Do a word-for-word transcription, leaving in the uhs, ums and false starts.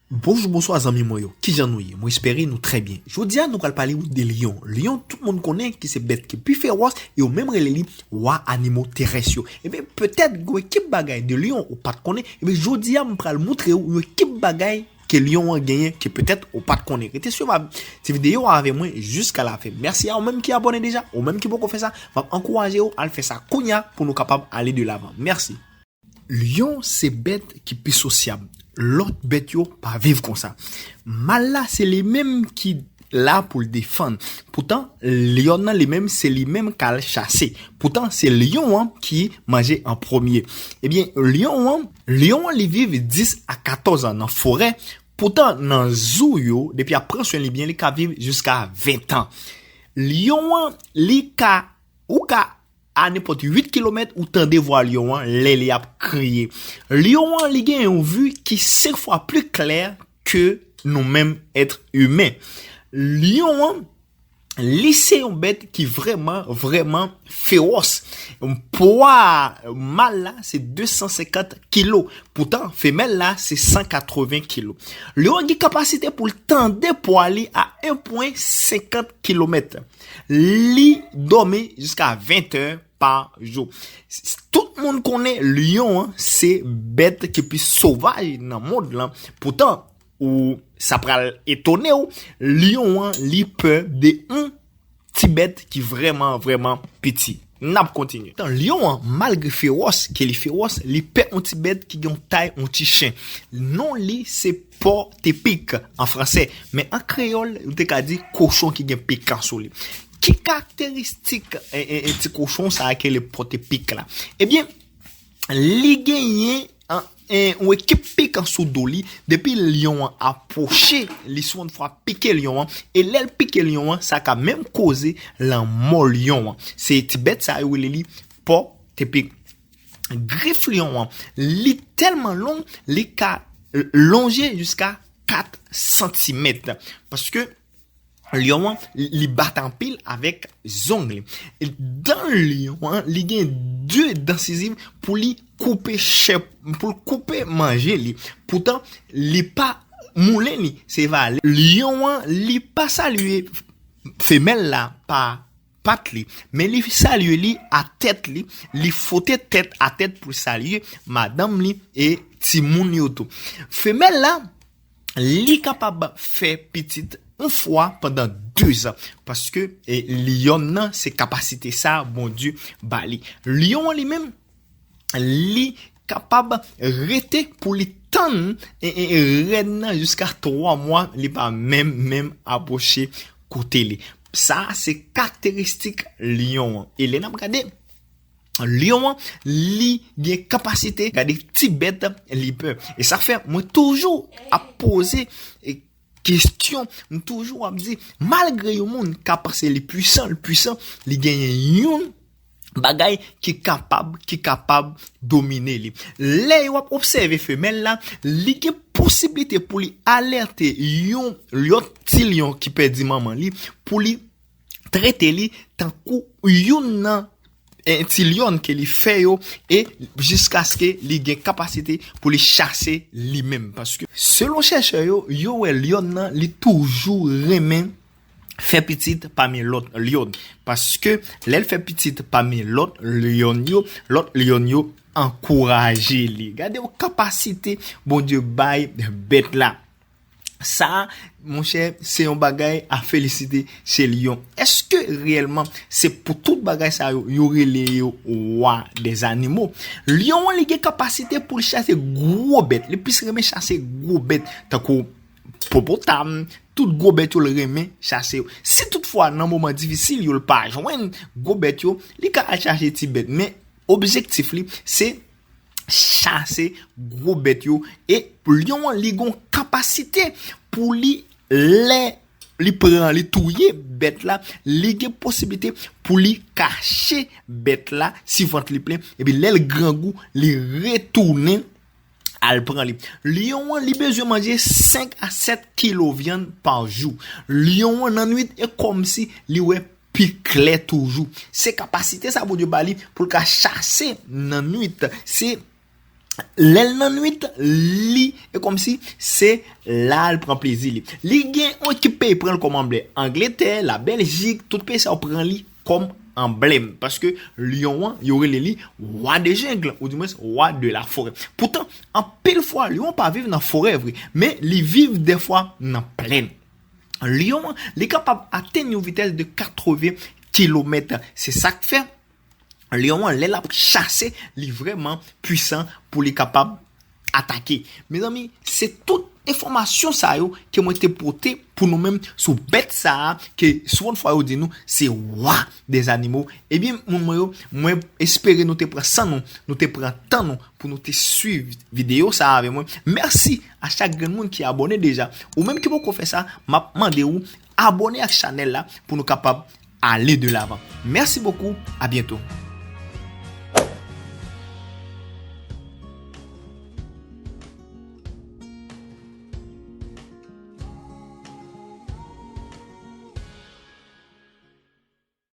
Bonjou, bonswa zanmi mwen yo, kijan nou ye? Mwen espere nou trè byen. Jodi a nou pral pale w de lyon. Lyon tout moun konnen ki se bèt ki pi fewòs e yo menm rele li wa animo terès yo. Ebyen petèt gen yon ekip bagay de lyon ou pa t konnen. Ebyen jodi a m pral moutre w yon ekip bagay ke lyon an genyen ke petèt ou pa t konnen. Rete swiv ti videyo a avè mwen jiska lafen. Mèsi a ou menm ki abòne deja, ou menm ki poko fè sa, m ap ankouraje w al fè sa kounya pou nou kapab ale de lavan. Mèsi. Lyon se bèt ki pi sosyab. Lòt bèt yo pa viv konsa. Mal la se li menm ki la pou l defann. Poutan, lyon nan li menm se li menm k al chase. Poutan, se lyon an ki manje an premye. Ebyen, lyon an, lyon an li viv dis a katòz an nan forè. Poutan, nan zou yo, depi ap pran swen li byen, li ka viv jiska ven tan. Lyon an, li ka, ou ka a nenpòt uit kilomèt ou tande vwa lyon an lè li ap kriye. Lyon an li gen yon vi ki senk fwa pli klè ke nou menm èt imen. Lyon an, li se yon bèt ki vrèman, vrèman fewòs. Pwa mal la se de san senkant kilo. Poutan, femèl la se san katreven kilo. Lyon an gen kapasite pou l tande pwa li a en pwen senkant kilomèt. Li dòmi jiska ven tè pa jou. Tout moun konnen lyon an se bèt ki pi sovaj nan mond lan. Poutan, ou sa pral etone w, lyon an li pè de yon ti bèt ki vrèman, vrèman piti. N ap kontinye. Tan lyon an, malgre fewòs, ke li fewòs, li pè yon ti bèt ki gen yon tay yon ti chen. Non li se pòtepik an fransè, men an kreyòl, ou te ka di kochon ki gen pikan sou li. Ki karakteristik e, e, e ti kochon sa a ke le pòtepik la? Ebyen, li genyen an, en, yon ekip pikan sou do li. Depi lyon an apwoche, li sou yon fwa pike lyon an, e lè l pike lyon an, sa ka menm koze lanmò lyon an. Se ti bèt sa yo rele li pòtepik. Grif lyon an, li tèlman long, li ka lonje jiska kat santimèt. Paske lyon an, li bat anpil avèk zong li. Dan lyon an, li gen de dan siziv pou li koupe chè, pou l koupe manje li. Poutan, li pa moulen li, se vale. Lyon an, li pa salye femèl la pa pat li, men li salye li a tèt li, li fwote tèt a tèt pou l salye madanm li e timoun yo tou. Femèl la, li kapab fè pitit yon fwa pandan dezan, paske e, lyon nan se kapasite sa Bondye ba li. Lyon an li menm, li kapab rete pou li tann e, e, e rèn nan jiska twa mwa, li pa menm, menm apwoche kote li. Sa se karakteristik lyon an. E lè n ap gade, lyon an, li gen kapasite gade ti bèt li pè. E sa fè mwen toujou ap poze e, kesyon, m toujou ap di, malgre yon moun ka panse li pwisan, li pwisan, li genyen yon bagay ki kapab, ki kapab domine li. Lè yo ap obsève femèl la, li gen posiblite pou li alète yon lòt ti lyon ki pèdi manman li, pou li trete li tankou youn nan en ti lyon ke li fè yo, e jiskaske li gen kapasite pou li chase li menm. Paske selon chèchè yo, yo wè lyon nan li toujou renmen fè pitit pami lòt lyon. Paske lè l fè pitit pami lòt lyon yo, lòt lyon yo ankouraje li. Gade yon kapasite Bondye bay bèt la. Sa, monchè, se yon bagay a felisite chez lyon. Èske reyèlman se pou tout bagay sa yo, yo rele yo wa dè zanimo? Lyon an, li gen kapasite pou l chase gwo bèt. Li plis renmen chase gwo bèt, tankou popotam, tout gwo bèt yo l renmen chase yo. Si toutfwa, nan moman difisil yo, l pa jwenn gwo bèt yo, li ka al chache ti bèt. Men objektif li, se chase gwo bèt yo. E lyon an, li gon kapasite pou li, lè li pran, li touye bèt la, li gen posiblite pou li kache bèt la si vant li plen. Epi lè l grangou, li retounen al pran li. Lyon an, li bezwen manje senk a sèt kilo vyann pa jou. Lyon an, nan nwit, e kòmsi li wè pi klè toujou. Se kapasite sa Bondye ba li pou l ka chase nan nwit. Se Lè l nan nwit, li, e kòmsi se la l pran plezi li. Li gen yon ekip peyi pran l kòm anblèm. Angletè, Labèljik, tout peyi sa yo pran li kòm anblèm. Paske lyon an, yo rele li wa de jungle, ou dimwens wa de la forêt. Poutan, anpil fwa, lyon an pa viv nan forè vre, men li viv dèfwa nan plèn. Lyon an, li kapab atenn yon vitès de katreven kilomèt. Se sa k fè lyon an, lè l ap chase, li vrèman pwisan pou li kapab atake. Mezanmi, se tout enfòmasyon sa yo ke mwen te pote pou nou menm sou bèt sa a, ke souvan fwa yo di nou se wa dèzanimo. Ebyen, moun mwen yo, mwen espere nou te pran san nou, nou te pran tan nou pou nou te swiv videyo sa a avè mwen. Mèsi a chak grenn moun ki abòne deja. Ou menm ki poko fè sa, m ap mande ou abòne ak chanèl la pou nou kapab ale de lavan. Mèsi bokou, a byento.